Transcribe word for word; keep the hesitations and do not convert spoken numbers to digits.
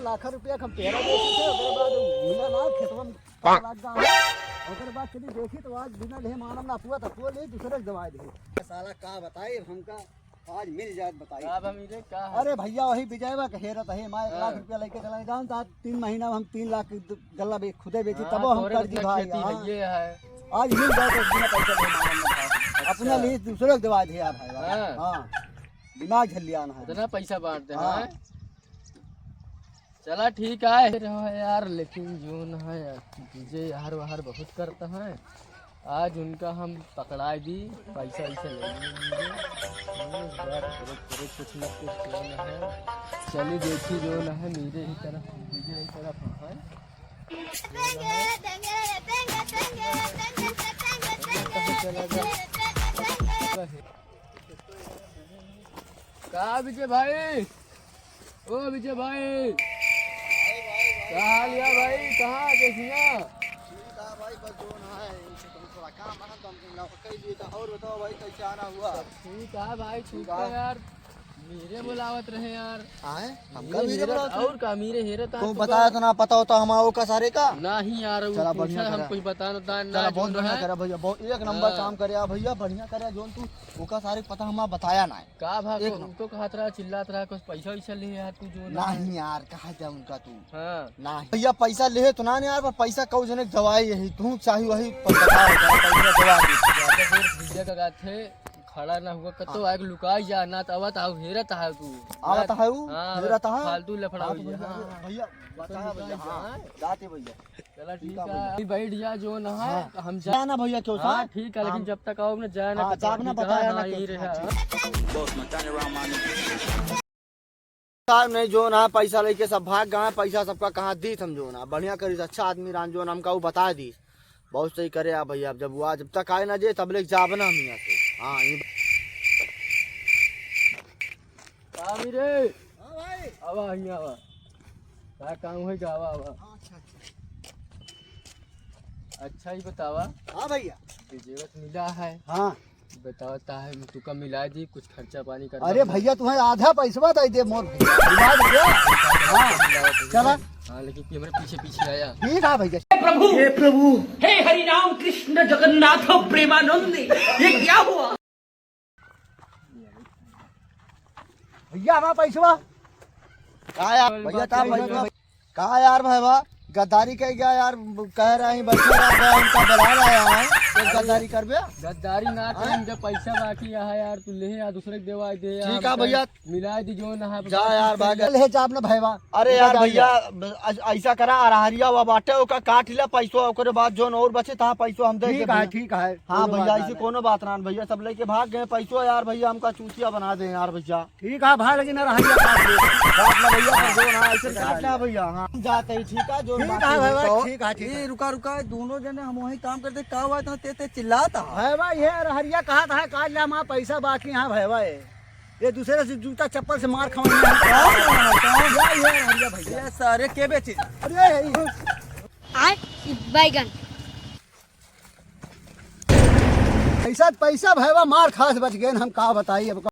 लाख रुपया के हम पेरा बेचे थे, ओकरे बाद मिला ना, खेतवा में पाक लग गया है। ओकरे बाद चली देखी तो आज बिना लेहे मानव ना पुआ, तो पुआ ले दूसरे के दवाई दे। साला का बताई हमका, आज मिल जात बताई। का बा मिले, का है? अरे भैया, वही विजयवा के हेरत है, माँ एक लाख हाँ। रुपया लेके चला जान, तो आज तीन महीना में हम तीन लाख के गल्ला बे-, खुदे बेची, हाँ, तबो हम तोरे कर दी इतना भाई, खेती हाँ। है, ये है। आज मिल जाए तो बिना पैसा दे मानव ना भाई। अच्छा। अपना लिए दूसरे के दवाई दे यार भाई, हाँ। हाँ। दिमाग झल्लियाना है। इतना पैसा बांटते हाँ। हैं। चला ठीक है। रहो यार, लेकिन जौन है, DJ यार वार बहुत करता है। आज उनका हम पकड़ाई दी, पैसा वैसा ले लिए। हम्म, यार, करे, करे कुछ न कुछ जौन है। चली देखी जौन है, मेरे ही तरफ, DJ ही तरफ है। चला गया। का विजय भाई? ओ विजय भाई, का हाल या भाई? कहाँ देखिया? ठीक है भाई, बस जौन है, इसे तुम थोड़ा काम है, तो हम कहीं नौकर कह दिए था। और बताओ भाई, कैसे आना हुआ? सब ठीक है भाई, ठीक ठीक है है। यार, मेरे बुलावत रहे यार। आए? हमका मेरे मेरे हेरत, बुलावत रहे? और का, मेरे हेरत तुम आज तो बताया का तो ना, पता होता हम आओ का सारे का? नहीं यार, वो चला, पूछा बढ़िया हम करा। कुछ बता ना, ना, चला, ना, बहुत जौन बढ़िया है। करा भैया, बहुत एक नंबर हाँ। काम करे आ भैया, बढ़िया करे जौन तू ओका सारे पता हमार बताया ना है। का भा एक को, नंबर। तो कहत रहा, चिल्लात रहा, कुछ पैसा वैसा ले यार, तू जो ना नहीं है। यार, कहा जा उनका तू। हाँ। नहीं। भैया पैसा ले तो ना, नहीं यार, पर पैसा कऊ जने दवाई यही, तू चाही वही पर बताओ, पैसा दवा दे। ज्यादा देर भैया का गाथे खड़ा ना हुआ, कतो हाँ। आग लुकाई जा, ना तो आवत आओ, हेरत है तू। आवत ना, है ऊ? हाँ, हेरत है? फालतू लफड़ा हाँ, तो हुई है। भैया, हाँ, हाँ। भैया, तो बताया लुकाई भैया, जा, हाँ, हाँ। जाते भैया। चला ठीक ठीक है है। भैया। अभी बैठ जा जो ना है, हाँ। हम जा ना भैया, क्यों हाँ, सा? ठीक है, लेकिन हाँ। जब तक आओ ना, जाए ना, हाँ, कतो जाब ना, ठीक है, बताया ना, हाँ, क्यों यही सा? रहा। हाँ, ठीक है। साहब नहीं जो ना पैसा लेके सब भाग गए, पैसा सबका कहाँ दीत हम जो ना, बढ़िया करी, अच्छा आदमी रान जो ना, हमका वो बता दी। बहुत सही करे आ भैया, अब जब वो आ, जब तक आए ना जे, तब लेके जाब ना हम यहाँ से। हाँ, ये का भी रे? हाँ भाई। आवा, हियाँ आवा। का काम है, का आवा, आवा। हाँ, अच्छा, अच्छा। अच्छा ही बतावा। हाँ भैया। विजयवत मिला है। हाँ। बतावा ता है, तू का मिला दी, कुछ खर्चा पानी कर अरे भैया, तुम्हें आधा पैसवा दे दे मोर भैया। मिला दे क्या? हाँ। चला। हाँ, लेकिन कि हमारे पीछे पीछे आया। ठीक है भैया। हे प्रभु, हे प्रभु, हे हरि राम कृष्ण जगन्नाथ प्रेमानंद, ये क्या हुआ? भैया, हमारा पैसवा। का यार, भैया, का पैसवा? का यार भाई बा, गद्दारी कह गया यार, कह रहे हैं, बैठे रह गया, उनका बुला रहा है, तो गद्दारी कर बे? गद्दारी ना करें, हाँ? जब पैसा बाकी है यार, तू ले यार, दूसरे के देवा दे यार, ठीक है भैया। मिला दी जो ना है, जा यार, भाग। ले जाब ना भाई बा। अरे यार भैया, ऐसा करा, अरहरिया हुआ बाटे, ओका काट ले पैसवा, ओकरे बाद जोन और बचे, तहाँ पैसवा हम दे देब भैया। ठीक है, ठीक है, हाँ भैया, ऐसी कोनो बात ना भैया, सब लेके भाग गए पैसवा यार, भैया हमका चूतिया बना दे यार भैया। ठीक है भाई, लेकिन अरहरिया काट ले। काट ले भैया, पर जोन है, ऐसे काट ले भैया, हाँ। हम जाते ही, ठीक है, जोन ठीक है भाई, ठीक है, ठीक है। रुका, रुका, दोनों जने हम वहीं काम करते, का हुआ इतना तेज तेज चिल्लाता? भाई बा, ये अरहरिया कहा था, काट ले, हमारा पैसा बाकी है भाई बा। ये दूसरे से जूता चप्पल से मार खाऊंगा। कौन है? कौन? ये, ये, ये भैया। ये सारे के बेचे? अरे, ये, आय, बैगन। पैसा, पैसा भैया मार खास बच गए, हम का बताई अब।